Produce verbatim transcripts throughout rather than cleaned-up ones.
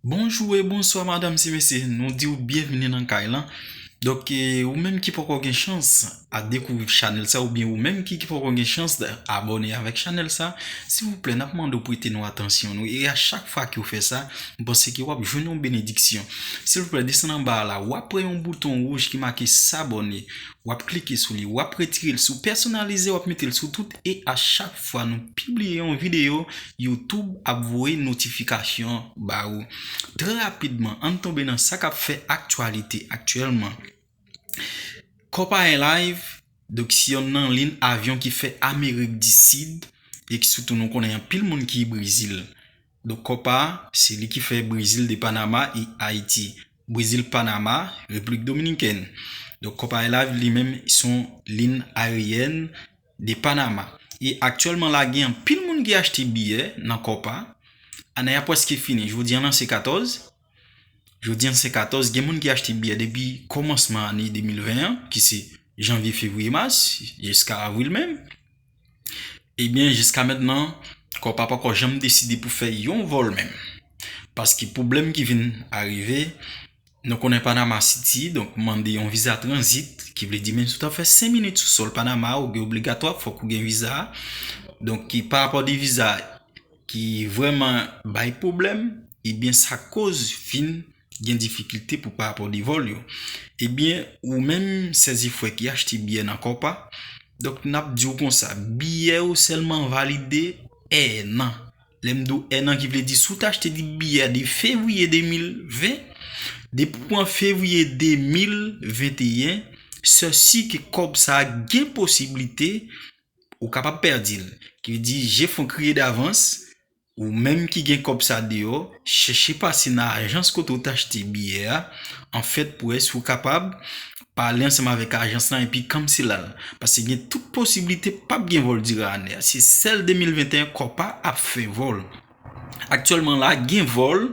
Bonjou e bonswa madanm e mesye, nou di w byenvini nan kay lan. Donk, e, ou menm ki poko gen chans a dekouvri chanèl sa, oubyen ou menm ki, ki poko gen chans abòne avèk chanèl sa, silvouplè, n ap mande w prete nou atansyon nou. E a chak fwa ke w fè sa, m panse ke w ap jwenn yon benediksyon. Silvouplè, desann anba a la, w ap wè yon bouton wouj ki make sabòne. W ap klike sou li, w ap retire l sou pèsonalize, w ap mete l sou tout. E a chak fwa nou pibliye yon videyo, YouTube ap voye notifikasyon ba ou. Trè rapidman, ann tonbe nan sa k ap fè aktyalite aktyèlman. Copa Airlines, donk, se yonn nan liy avyon ki fè Amerik di Sid, e ki sitou nou konnen anpil moun ki Brezil. Donk, Copa, se li ki fè Brezil de Panama e Ayiti. Brezil, Panama, Repiblik Dominikèn. Donk, Copa Airlines li menm, se yon liy ayeryèn de Panama. E aktyèlman la, gen anpil moun ki achte biyè nan Copa. Ane a prèske fini. Jodi an lan se katòz. Jodi an se katòz. Gen moun ki achte biyè depi kòmansman ane de mil ven an, ki se janvye, fevriye, mas, jiska avril menm. Ebyen, jiska mentnan, Copa poko janm deside pou fè yon vòl menm. Paske pwoblèm ki vin arive, nou konnen Panama City, donk, mande yon viza tranzit, ki vle di menm si w ta fè senk minit sou sòl Panama, ou gen obligatwa, fòk ou gen viza. Donk, ki pa rapò de viza ki vrèman bay pwoblèm, ebyen, sa koz fin gen difikilte pou pa rapò de vòl yo. Ebyen, ou menm sè e frè ki achte biyè nan Copa, donk, n ap di w konsa, biyè yo sèlman valide enn an. Lè m di w enn an, ki vle di, si w t achte de biyè de fevriye de mil ven, depi w pran fevriye de mil venteyen, sè si ke kòb sa a gen posiblite ou kapab pèdi l. Ki vle di, je fon kriye davans, ou menm ki gen kòb sa deyò, chèche pase nan ajans kote w t achte biyè a, anfèt, pou wè si w kapab pale ansanm avèk ajans lan epi kanpsela l. Paske gen tout posiblite p ap gen vòl diran ane a. Se sèl de mil venteyen Copa ap fè vòl. Aktyèlman la, gen vòl,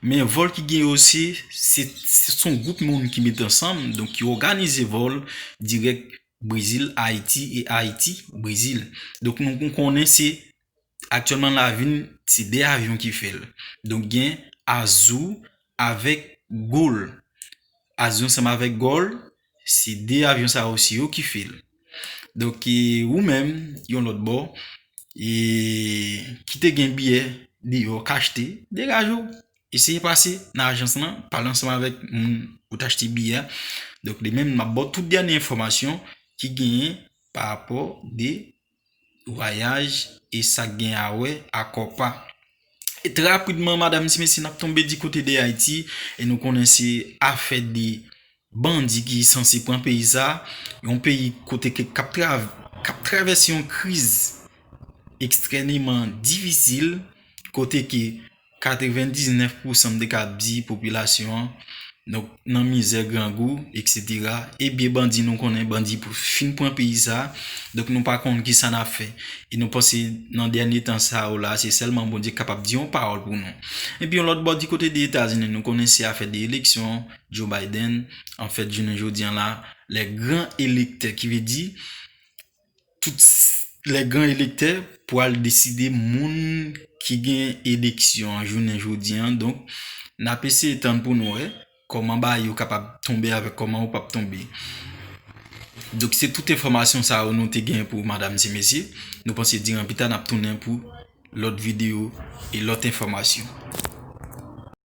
men vòl ki gen yo se, se, se son gwoup moun ki met ansanm, donk ki òganize vòl dirèk Brezil, Ayiti e Ayiti, Brezil. Donk nou, nou konnen se aktyèlman la vin se de avyon ki fè l. Donk gen Azul avèk Gol. Azul ansanm avèk Gol, se de avyon sa yo, se yo ki fè l. Donk, e, ou menm, yon lòt bò, e, ki te gen biyè deyò k achte, degaje w. Eseye pase nan ajans lan, pale ansanm avèk moun ou t achte biyè a. Donk, de menm, m ap ba w tout dènye enfòmasyon ki genyen pa rapò de vwayaj e sa k gen a wè a Copa. E trè rapidman, madanm e mesye, n ap tonbe di kote de Ayiti e nou konnen se afè de bandi ki sanse pran peyi sa, yon peyi kote ke k ap trav-, k ap travèse yon kriz ekstrèmeman difisil, kote ke katrevendiznèf pousan m te ka di popilasyon an, donk, nan mizè, grangou, etsetera. Ebyen, bandi, nou konnen bandi pou fin pran peyi sa, donk, nou pa konn kisa n ap fè. E nou panse nan dènye tan sa yo la, se sèlman Bondye k kapab di yon pawòl pou nou. Epi yon lòt bò, di kote de Etazini, nou konnen se afè de eleksyon, Joe Biden, anfèt, jounen jodi an la, les grands électeurs, ki vle di, tout s-, les grands électeurs pou al deside moun ki gen eleksyon an jounen jodi an. Donk, n ap eseye tann pou nou wè kòman bagay yo kapab tonbe avèk kòman yo p ap tonbe. Donk, se tout enfòmasyon sa yo nou te gen pou madanm e mesye. Nou panse diran pita n ap tounen pou lòt videyo e lòt enfòmasyon.